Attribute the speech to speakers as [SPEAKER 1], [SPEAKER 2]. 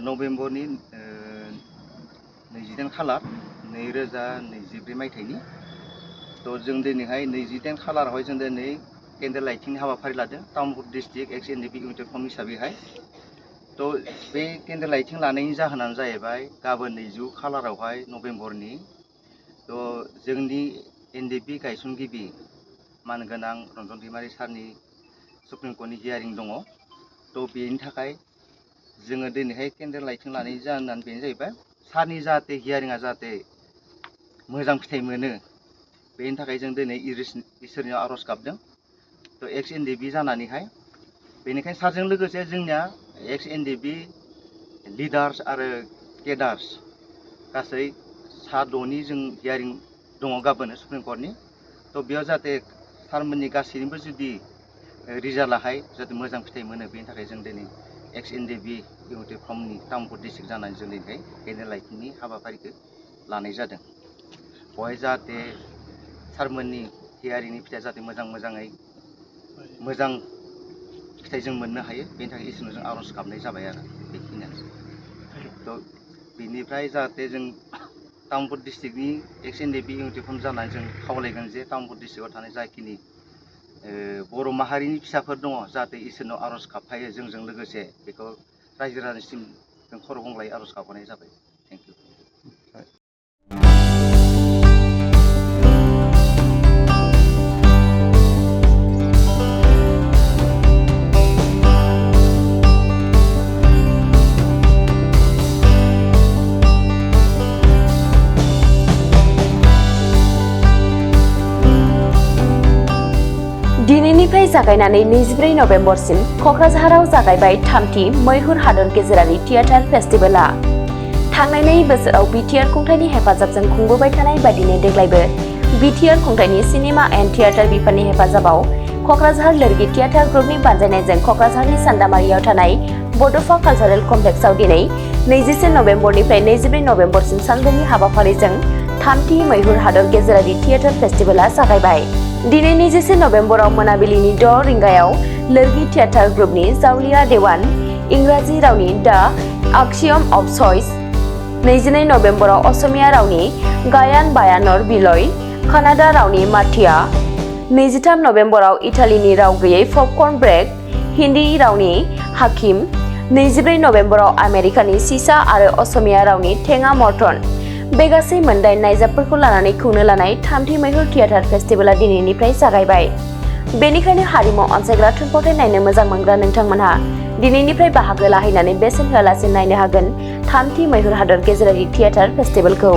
[SPEAKER 1] नभेम्बरनि 28 खालार 2024 मायथाइनि तो जों दिनैहाय 28 खालारावहाय जों दिनै केन्डेल लाइटिंनि हाबाफारि लादों तामुलपुर डिस्ट्रिक्ट एक्स-NDFB इउनिटेड फर्म हिसाबैहाय। तो बे केन्डेल लाइटिं लानायनि जाहोनानो जाहैबाय गाबोन 20 खालारावहाय नभेम्बरनि तो जोंनि NDFB गायसनगिरि मानगोनां रन्जन दैमारि सारनि सुप्रिम कर्टनि हियारिं दङ। तो बेनि थाखाय जोङो दिनैहाय केन्डेल लाइटिं लानायनि जाहोनानो बेनो जाहैबाय सारनि जाहाथे हियारिंआ जाहाथे मोजां फिथाइ मोनो बेनि थाखाय जों दिनै इसोरनियाव आर'ज गाबदों। तो एक्स-NDFB जानानैहाय बेनिखायनो सारजों लोगोसे जोंनिया एक्स-NDFB लिडार्स आरो केडार्स गासै 7-6नि जों हियारिं दङ गाबोन सुप्रिम कर्टनि। तो बेयाव जाहाथे सारमोननि गासैनिबो जुदि रिजाल्टआहाय जाहाथे मोजां फिथाइ मोनो बेनि थाखाय जों दिनै एक्स-NDFB इउनिटेड फर्मनि तामुलपुर डिस्ट्रिक्ट जानानै जों दिनैहाय केन्डेल लाइटिंनि हाबाफारिखौ लानाय जादों। बेवहाय जाहाथे सारमोननि हियारिंनि फिथाइया जाहाथे मोजां फिथाइ जों मोननो हायो बेनि थाखाय इसोरनाव जों आर'ज गाबनाय जाबाय आरो बेखिनियानो। तो बेनिफ्राय जाहाथे जों तामुलपुर डिस्ट्रिक्टनि एक्स-NDFB इउनिटेड फर्म जानानै जों खावलायगोन जे तामुलपुर डिस्ट्रिक्टआव थानाय जाखिनि बर' माहारिनि फिसाफोर दङ जाहाथे इसोरनाव आर'ज गाबफायो जोंजों लोगोसे बेखौ रायजो राजानिसिम जों खर' गंग्लायै आर'ज गाबनाय जाबाय। Thank you.
[SPEAKER 2] दिनैनिफ्राय जागायनानै 24 नभेम्बरसिम क'क्राझाराव जागायबाय 3थि मैहुर हादर गेजेरारि थियेटार फेस्टिभेलआ। थांनाय 2 बोसोराव बिटिआर खुंथायनि हेफाजाबजों खुंबोबाय थानाय बायदिनो देग्लायबो बिटिआर खुंथायनि सिनेमा एन्ड थियेटार बिफाननि हेफाजाबाव क'क्राझार लोरगि थियेटार ग्रुपनि बानजायनायजों क'क्राझारनि सान्दामारियाव थानाय बड'फा कालचारेल कमप्लेक्सआव दिनै 21 नभेम्बरनिफ्राय 24 नभेम्बरसिम सानब्रैनि हाबाफारिजों 3थि मैहुर हादर गेजेरारि थियेटार फेस्टिभेलआ जागायबाय। दिनै 21 नभेम्बराव मोनाबिलिनि 6 रिंगायाव लोरगि थियेटार ग्रुपनि जावलिया देवान, इंराजि रावनि द आक्सियम अफ चइस, 22 नभेम्बराव असमिया रावनि गायान बायानर बिलय, कानाडा रावनि माथिया, 23 नभेम्बराव इटालीनि राव गैयै पपकर्न ब्रेक, हिन्दी रावनि हाकिम, 24 नभेम्बराव आमेरिकानि सिसा आरो असमिया रावनि थेङा मर्टन। बे गासै 8 नायजाबफोरखौ लानानै खुंनो लानाय 3थि मैहुर थियेटार फेस्टिभेलआ दिनैनिफ्राय जागायबाय। बेनिखायनो हारिमु अनसायग्रा थुनफावथाय नायनो मोजां मोनग्रा नोंथांमोनहा दिनैनिफ्राय बाहागो लाहैनानै बेसेन होआलासे नायनो हागोन 3थि मैहुर हादर गेजेरारि थियेटार फेस्टिभेलखौ।